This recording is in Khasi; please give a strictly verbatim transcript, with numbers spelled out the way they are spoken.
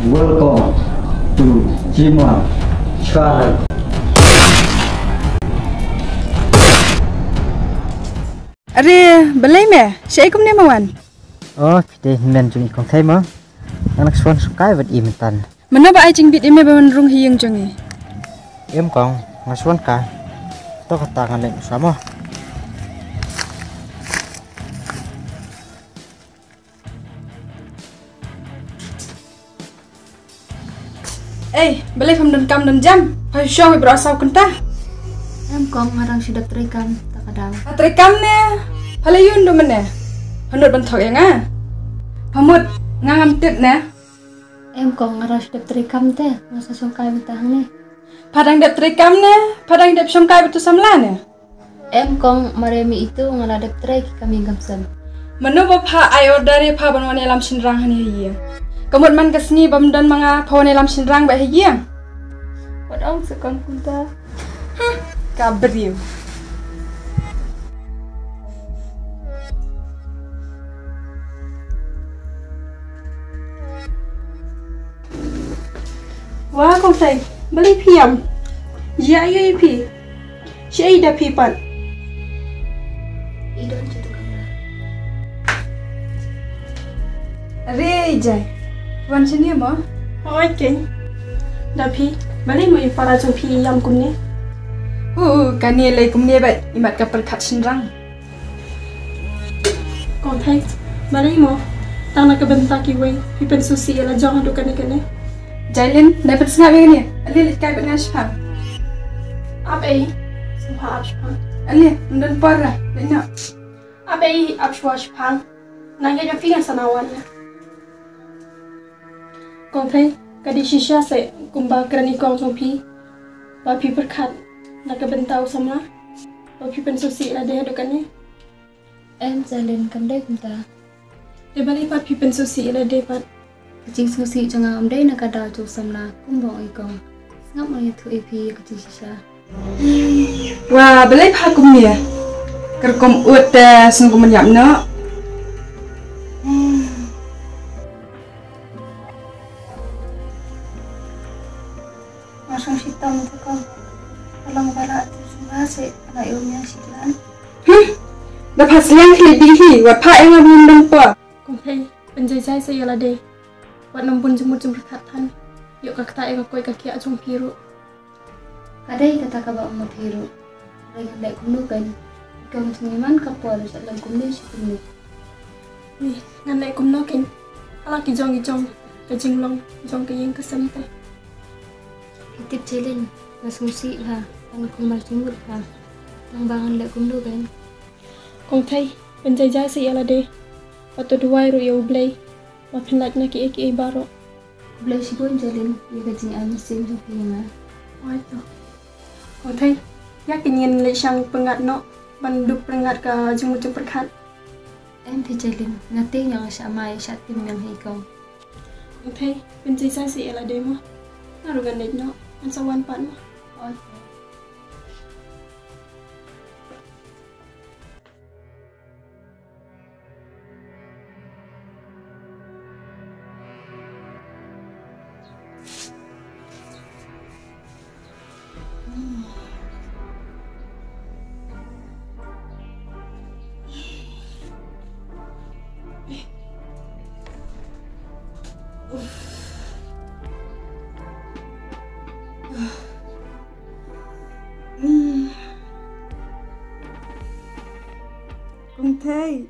Welcome to Jimon Channel. Are, balei me? Shaei kumne ma wan? Oh, phi dei hynmen jong i kong Thei mo? Nga la shu wan shongkai bad i mynta. Mano ba ai jingbit ïa me ba wan rung ha ïing jong i? Em kong, nga shu wan kai. To kata ngan leit sha mo. Ei, balei pham don kam don jam? Pha shong i bro saw kynta. Em kong, nga dang shu dep trei kam, ta ka daw. Ha trei kam ne? Pha la ïun du mane? Pha nud ban thok ïa nga. Pha mut nga ngam tip ne? Em kong, nga dang shu dep trei kam te, nga sa shong kai mynta hangne. Pha dang dep trei kam ne? Pha dang dep shong kai bad tu samla ne? Em kong, marei mi itu nga la dep trei ki kam ïing kam sem. Mano ba pha ai order ïa pha ban wan ïalam shynrang hangne ha ïing? Ka mut man ka sngi bym don ma nga pha wan ïalam shynrang bad ha ïing. Wat ong sa kong kumta. Huh, ka briew. Wa kong Thei, balei phi ïam? Ïa ïa ïa phi. Shaei da phi pat? I don sha tu kamra. Are Jai. Wan shane mo? Hooid keiñ. Da phi, balei mo i para jong phi i ïam kumne? Hu, kane lei kumne bad i mat ka pyrkhat shynrang. Kong Thei, balei mo? Tang na ka bynta kiwei phi pynsngewsih ïa la jong haduh kane kane. Jailin, nai pynsngap ïa kane. Ale leit kai bad nga shipang. Ap ei, sngewbha ap shipang. Ale, ym don por la, leit noh. Ap ei, ap shuwa shipang. Nang ïa jong phi ngan sa nang wan ïa. Kong Thei, ka dei shisha seh kumba kren i kong jong phi ba phi pyrkhat na ka bynta u samla ba phi pynsngewsih ïa lade haduh kane. Em Jailin, kam dei kumta. Te balei pat phi pynsngewsih ïa lade pat? Ka jingsngewsih jong nga kam dei na ka daw jong u samla kumba ong i kong. Sngap, nga ïathuh ïa phi ka jingshisha. Wa, balei pha kumne? Ka rukom ud te sngew kum ban ïap noh. Nga sngewsih tam te kong. Ka long ba la te sngewsih ba la ïoh ïa shi klan. Hmm. Da pha sliang hi dih hi, wat pha ïa nga bym don por. Kong Thei, pynjai jai sa ïa lade. Wat nym bun jingmut jingpyrkhat than. Ïoh ka ktah ïa ka koit ka khiah jong phi ruh. Ka dei kata kaba ym mut hi ruh. Hynrei ngan leh kumno keiñ? Ka jong ngi man ka por sha lem kumne shi kumne. Ni, ngan leh kumno keiñ? Hala ki jong ki jong ka jinglong jong ka ïing ka sem te. Ki tip Jailin, nga sngewsih bha, tang kumba jingmut bha. Tang ba ngan leh kumno keiñ? Kong Thei, pynjai jai sa ïa lade. Bad to duwai ruh ïa U Blei ba phin lait na kiei kiei baroh. Khublei shibun Jailin ïa ka jingai mynsiem jong phi ïa nga. Oi to. Kong Thei, ïa kine ngin leit shang pyngngad noh ban dup pyngngad ka jingmut jingpyrkhat. Em phi Jailin, nga tieng ïa nga shah mai shah tim ïa nga hi kong. Kong Thei, pynjai jai sa ïa lade mo. Nga ruh ngan leit noh, ngan sa wan pat mo. Oi to. Kong Thei.